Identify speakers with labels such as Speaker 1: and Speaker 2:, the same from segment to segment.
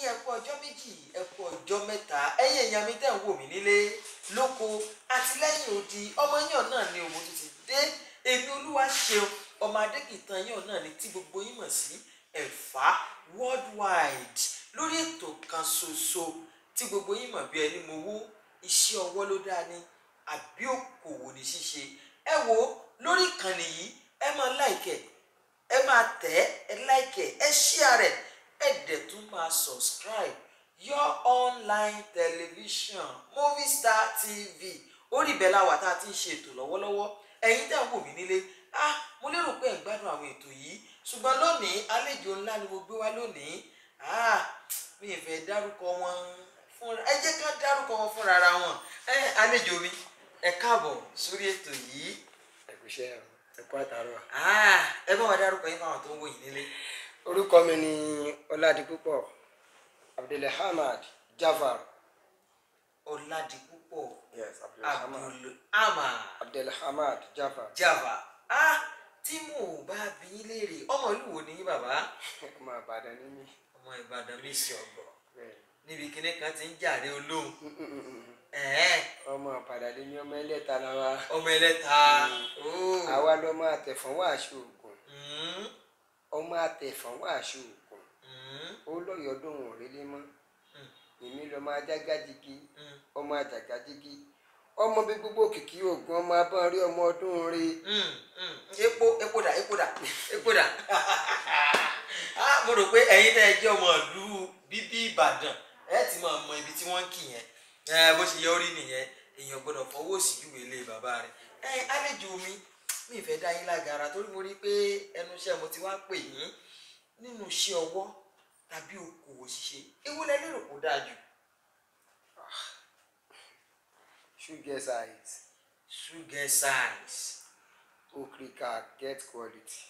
Speaker 1: yín, ẹ kú ọjọ́ méjì, ẹ kú ọjọ́ mẹ́ta. Ẹ̀yin èèyàn mi tẹ́ ń wò mí nílé lóko àti lẹ́yìn odi, ọmọ yín náà ni òun tó ti dé. Èmi Olúwaṣeun ọmọ Adékìtàn yín náà ni tí gbogbo yín mọ̀ sí Ẹ̀fá Worldwide, lórí ètò kan ṣoṣo tí gbogbo yín mọ̀ bí ẹni mowó. Iṣẹ́ ọwọ́ ló dáa ni àbí òkòwò ní ṣíṣe? Ẹ wo lórí ìkànnì yìí, ẹ máa like, ẹ máa tẹ̀, ẹ like, ẹ share rẹ̀, ẹ dẹ̀ tún máa subscribe. Your online television, Movistar TV, orí ibẹ̀ la wà tá a ti ń ṣe ètò lọ́wọ́lọ́wọ́. Ẹ̀yin tẹ́ ń wò mí nílé, ah, mo lérò pé ẹ̀ ń gbádùn àwọn ètò yìí. Ṣùgbọ́n lónìí, àlejò ńlá ni mo gbé wá lónìí. Ah, mi ì fẹ́ dárúkọ wọn fúnra, ẹ jẹ́ ká dárúkọ wọn fúnra ara wọn. Ẹ àlejò mi, ẹ káàbọ̀ sórí ètò yìí.
Speaker 2: Ẹ kú iṣẹ́ o, ẹ kú àtàárọ̀.
Speaker 1: Ah, ẹ bá wa dárúkọ yín fáwọn tó ń wò yín nílé.
Speaker 2: Orúkọ mi ni Ọládipúpọ̀ Abdulhamad Jafar.
Speaker 1: Ọládipúpọ̀.
Speaker 2: Yes, Abdulhamad.
Speaker 1: Abdulhamad.
Speaker 2: Abdulhamad Jafar.
Speaker 1: Jafar. Ah, tí mò ń bá bí yín léèrè, ọmọ ìlú wo ni yín, bàbá?
Speaker 2: Ọmọ Ìbàdàn ni mí.
Speaker 1: Ọmọ Ìbàdàn mi sí ọgbọ.
Speaker 2: Bẹ́ẹ̀.
Speaker 1: Níbi kíní kan ti ń jàre olóhùn.
Speaker 2: Ọmọ Ìbàdàn ni mí, ọmọ Ẹlẹ́ta la wa.
Speaker 1: Ọmọ Ẹlẹ́ta. Ooo.
Speaker 2: Àwa lọmọ àtẹ̀fọ́n wà aṣọ ògùn. Ọmọ àtẹ̀fọ́n wà aṣọ ògùn. Ó lọ́yọ̀ọ́ dùn ún rélé mọ́. Èmi lọmọ ajágádigi, ọmọ àjàgádigi, ọmọ bí gbogbo kìkì ògùn, ọmọ abọ́nrí, ọmọ ọdún rí.
Speaker 1: Epo, epo dà, epo dà, epo dà. Ah, mo rò pé ẹ̀yin tẹ́ ẹ jẹ́ ọmọ ìlú bíbí Ìbàdàn, ẹ ti máa mọ ibi tí wọ́n ń kì yẹn. Ẹ bó ṣe yẹ orí nìyẹn, èèyàn gbọ́dọ̀ fọwọ́ sí júwe ilé bàbá rẹ̀. Ẹ àlejò mi, mi ì fẹ́ dá yín lágara torí mo rí pé ẹnu iṣẹ́ mo ti wá pè yín. Nínú iṣẹ́ ọwọ́ tàbí okòwò ṣíṣe, èwo lẹ lérò kó dáa jù?
Speaker 2: Shoe get size.
Speaker 1: Shoe get size.
Speaker 2: Okrika get quality.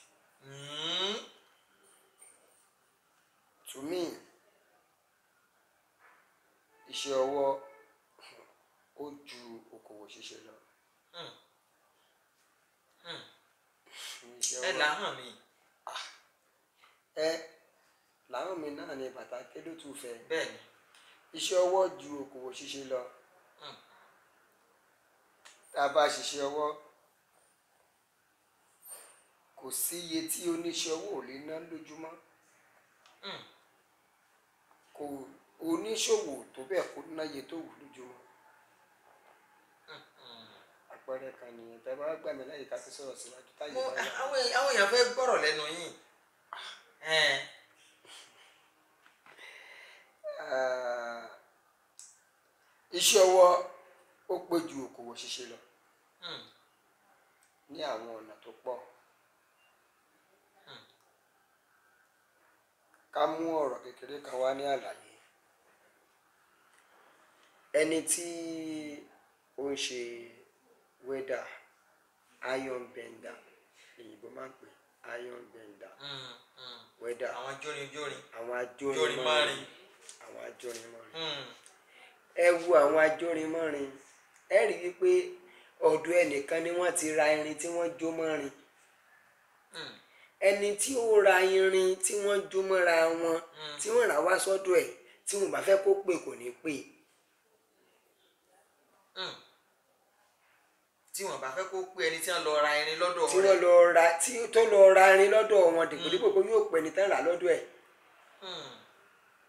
Speaker 2: To me, iṣẹ́ ọwọ́ ó ju okòwò ṣíṣe lọ. Iṣẹ́
Speaker 1: Ẹ
Speaker 2: ọwọ́
Speaker 1: là hàn mí.
Speaker 2: Ẹ làwọn mi náà ni bàtà kélótù fẹ́.
Speaker 1: Bẹ́ẹ̀ni.
Speaker 2: Iṣẹ́ ọwọ́ ju okòwò ṣíṣe lọ. Tá a bá ṣiṣẹ́ ọwọ́, kò sí iye tí oníṣẹ́ ọwọ́ ò lè ná lójúmọ́. Kò oníṣòwò tó bẹ́ẹ̀ kó ná iye tó wù lójúmọ́. Àpẹẹrẹ kan nìyẹn. Tẹ́ bá gbà mí láyè ká tó sọ̀rọ̀ síwájú táyé bá wà.
Speaker 1: Àwọn èèyàn fẹ́ gbọ́rọ̀ lẹ́nu yín.
Speaker 2: Ah, iṣẹ́ ọwọ́ ó pé ju okòwò ṣíṣe lọ ní àwọn ọ̀nà tó pọ̀. Ká mú ọ̀rọ̀ kékeré kan wá ní àlàyé. Ẹni tí ó ń ṣe welder, iron bender, òyìnbó máa ń pè iron bender, welder.
Speaker 1: Àwọn jórin jórin.
Speaker 2: Àwọn ajórin
Speaker 1: Jórin
Speaker 2: mọ́rin.
Speaker 1: mọ́rin.
Speaker 2: Àwọn ajórin mọ́rin. Ẹ wo àwọn ajórin mọ́rin, ẹ rí i wípé ọ̀dọ̀ ẹnìkan ni wọ́n ti ra irin tí wọ́n jó mọ́rin. Ẹni tí ó ra irin tí wọ́n jó mọ́ra wọn, tí wọ́n rà wá sọ́dọ̀ ẹ̀, tí wọ́n bá fẹ́ kó pè, kò ní pè.
Speaker 1: Tí wọ́n bá fẹ́ kó pé ẹni tí wọ́n lọ ra irin lọ́dọ̀
Speaker 2: tí
Speaker 1: rẹ̀.
Speaker 2: Wọ́n lọ ra, tí tó lọ ra irin lọ́dọ̀ wọn, dìpòdípò pé yóò pè ní tán rà lọ́dọ̀ ẹ̀,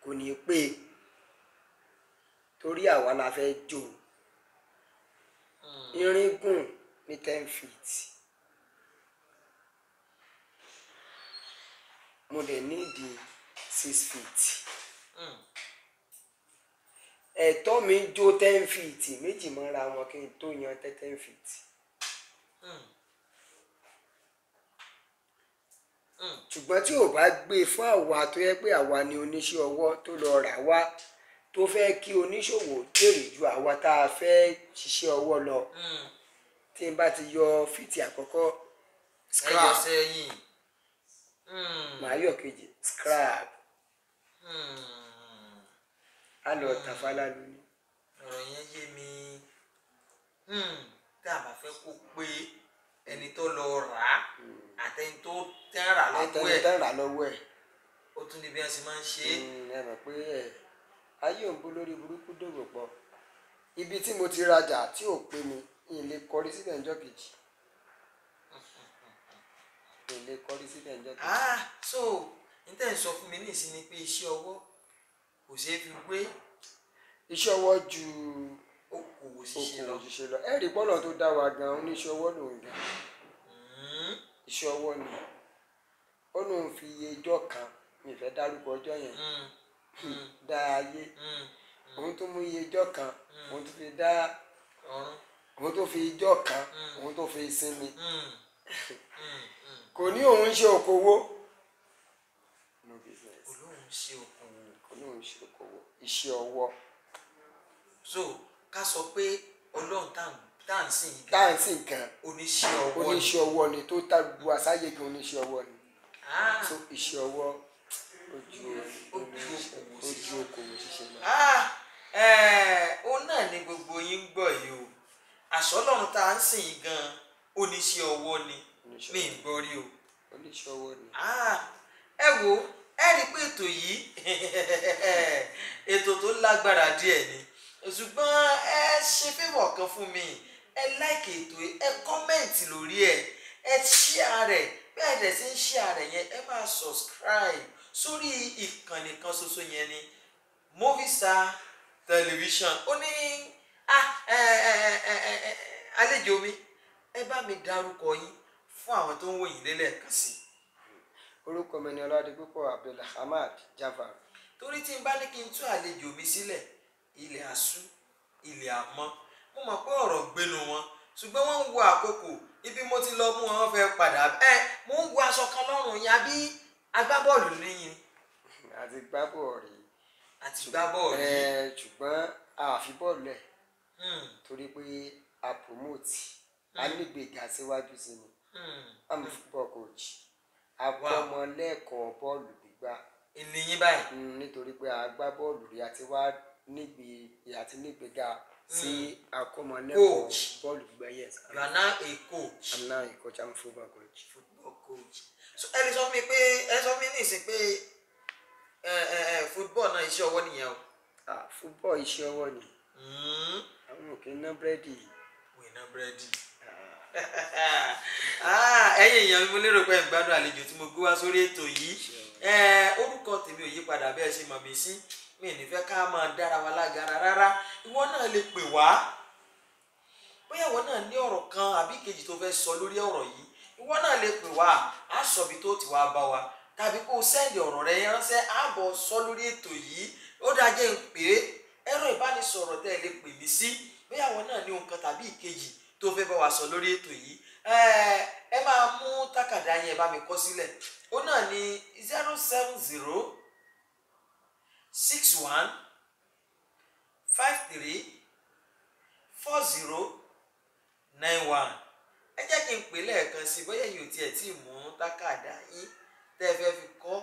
Speaker 2: kò ní pè, torí àwa la fẹ́ jó. Irin gùn ní 10 feet, mo dẹ̀ nídìí 6 feet. Ẹ̀tọ́ mi jó 10 feet méjì mọ́ra wọn kí n tó yan 10 feet. Ṣùgbọ́n tí ò bá gbé e fún àwa tó yẹ pé àwa ni oníṣẹ́ ọwọ́ tó lọ rà wá, tó fẹ́ kí oníṣòwò jèrè ju àwa tá a fẹ́ ṣiṣẹ́ ọwọ́ lọ, tí n bá ti yọ feet àkọ́kọ́,
Speaker 1: Ẹ yọ
Speaker 2: scrap.
Speaker 1: sẹ́yìn.
Speaker 2: Màá yọ kejì, scrap. Á lọ tàfálà lónìí.
Speaker 1: Ọ̀rọ̀ yẹn yé mi. Tá a bá fẹ́ kó pé ẹni tó lọ rà á àtẹni tó tẹ́ rà lọ́wọ́
Speaker 2: àtẹni
Speaker 1: ẹ̀.
Speaker 2: Tán rà lọ́wọ́ ẹ̀.
Speaker 1: Ó tún ní bí wọ́n ṣe máa ń ṣe é.
Speaker 2: Ẹ mọ̀ pé ẹ ayé òun bó lórí burúkú dògbò pọ̀. Ibi tí mo ti rajà tí ò pé mi, n lè kọrí síbẹ̀ ńjọ́ kejì. N lè kọrí síbẹ̀ ńjọ́ kejì.
Speaker 1: Ah, so n tẹ́ ń sọ fún mi ní ìsinmi pé iṣẹ́ ọwọ́ kò ṣeé fi wé
Speaker 2: Iṣẹ́ ọwọ́ ju
Speaker 1: okòwò ṣíṣe lọ.
Speaker 2: Okòwò ṣíṣe lọ. Ẹ rí bọ́lọ̀ tó dá wa gan, oníṣẹ́ ọwọ́ lòun gan. Iṣẹ́ ọwọ́ ni. Ó lóun fi iye ijọ́ kan, mi fẹ́ dárúkọ ọjọ́ yẹn, dá ayé. Òun tó mú iye ijọ́ kan, òun tó fi dá
Speaker 1: ọ̀run.
Speaker 2: Òun tó fi ijọ́ kan, òun tó fi sinmi. Kò ní òun ń ṣe okòwò. No business.
Speaker 1: Olóhùn ṣe okòwò.
Speaker 2: Kò ní òun ṣe okòwò. Iṣẹ́ ọwọ́.
Speaker 1: So ká sọ pé Ọlọ́run tá à ń sìn yìí
Speaker 2: Tá
Speaker 1: gan
Speaker 2: à ń sìn gan,
Speaker 1: oníṣẹ́ ọwọ́ ni.
Speaker 2: Oníṣẹ́ ọwọ́ ni tó tá gbogbo àsáyé gan, oníṣẹ́ ọwọ́ ni.
Speaker 1: Ah.
Speaker 2: So iṣẹ́ ọwọ́ ojú
Speaker 1: Ó ju okòwò
Speaker 2: ojú okòwò ṣíṣe lọ.
Speaker 1: Ah, òun náà ni gbogbo yín ń gbọ́ yìí o. Àṣọ Ọlọ́run tá à ń sìn yìí gan oníṣẹ́ ọwọ́ ni.
Speaker 2: Oníṣẹ́
Speaker 1: Mi ń gbọ́ rí o.
Speaker 2: Oníṣẹ́ ọwọ́ ni.
Speaker 1: Ah, ẹ wo, ẹ rí i pé ètò yìí ètò tó lágbára díẹ̀ ni, ṣùgbọ́n ẹ ṣe favour kan fún mi, ẹ like ètò yìí, ẹ comment lórí ẹ, ẹ share rẹ̀. Bẹ́ẹ̀ dẹ̀ sí ń share rẹ̀ yẹn, ẹ máa subscribe sórí ìkànnì kan ṣoṣo yẹn ni Movistar Television. Ó ní ah, ẹ ẹ ẹ ẹ ẹ àlejò mi, ẹ bá mi dárúkọ yín fún àwọn tó ń wò yín lélẹ̀ kan sí i.
Speaker 2: Orúkọ mi ni Ọládipúpọ̀ Abdulhamad Jafar.
Speaker 1: Torí tí n bá ní kí n tú àlejò mi sílẹ̀, ilẹ̀ àṣú ilẹ̀ àmọ́, mo mọ̀ pé ọ̀rọ̀ gbénu wọn, ṣùgbọ́n wọ́n ń wo àkókò ibi mo ti lọ mú wọn, wọ́n fẹ́ padà. Ẹ mo ń wo aṣọ kan lọ́rùn yín, àbí agbábọ́ọ̀lù níyìn?
Speaker 2: Àti gbá bọ́ọ̀lù rí.
Speaker 1: Àti gbá bọ́ọ̀lù rí.
Speaker 2: Ṣùgbọ́n a fi bọ́ọ̀lù ẹ̀ torí pé a promote, a nígbèga síwájú sí ni. I'm a football coach. A kọ́ ọmọ lẹ́kọ̀ọ́ bọ́ọ̀lù gbígbá.
Speaker 1: Ènìyàn báyìí.
Speaker 2: Nítorí pé a gbá bọ́ọ̀lù rí, àti wá nígbè àti nígbèga sí akọ́mọlẹ́kọ̀ọ́ bọ́ọ̀lù gbígbá. Yes.
Speaker 1: You are now a coach.
Speaker 2: I'm now a coach. I'm a football coach.
Speaker 1: Football coach. So ẹ lè sọ fún mi pé, ẹ sọ fún mi ní ìsìn pé football náà iṣẹ́ ọwọ́ nìyẹn o.
Speaker 2: Ah, football iṣẹ́ ọwọ́ ni. Àwọn òkè ná búrẹ́dì.
Speaker 1: Wò ná búrẹ́dì. Ẹ̀yin èèyàn mi, mo lérò pé ẹ̀ ń gbádùn àlejò tí mo gbé wá sórí ètò yìí. Orúkọ tèmi ò yí padà, bẹ́ẹ̀ ṣe mọ̀ mí sí. Mi ò ní fẹ́ ká máa dára wa lágara rárá. Ìwọ náà lè pè wá, bóyá ìwọ náà ní ọ̀rọ̀ kan àbí kejì tó fẹ́ sọ lórí ọ̀rọ̀ yìí, ìwọ náà lè pè wá, á sọ ibi tó ti wá bá wa, tàbí kó o send ọ̀rọ̀ rẹ ránṣẹ́, á bọ̀ sọ lórí ètò yìí. Ó dáa, jẹ́ ń pè é ẹ̀rọ ìbánisọ̀rọ̀ tẹ́ ẹ lè pè mí sí, bóyá ìwọ náà ní ohun kan tàbí ìkejì tó fẹ́ bá wa sọ lórí ètò yìí. Ẹ máa mú tákàdá yẹn, bá mi kọ sílẹ̀. Ó náà ní 07061534091. Ẹ jẹ́ kí n pè lẹ́ẹ̀kan sí, bóyá yìí ò tiẹ̀ tí ì mú tákàdá yín tẹ́ ẹ fẹ́ fi kọ́: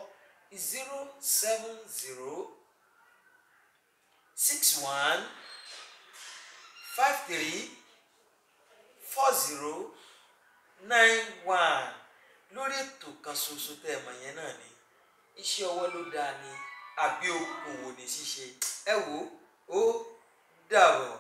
Speaker 1: 07061534091. Lórí ètò kan ṣoṣo tẹ́ ẹ mọ̀ yẹn náà ni, iṣẹ́ ọwọ́ ló dáa ni àbí okòwò ní ṣíṣe? Ẹ wò ó, dàbọ̀.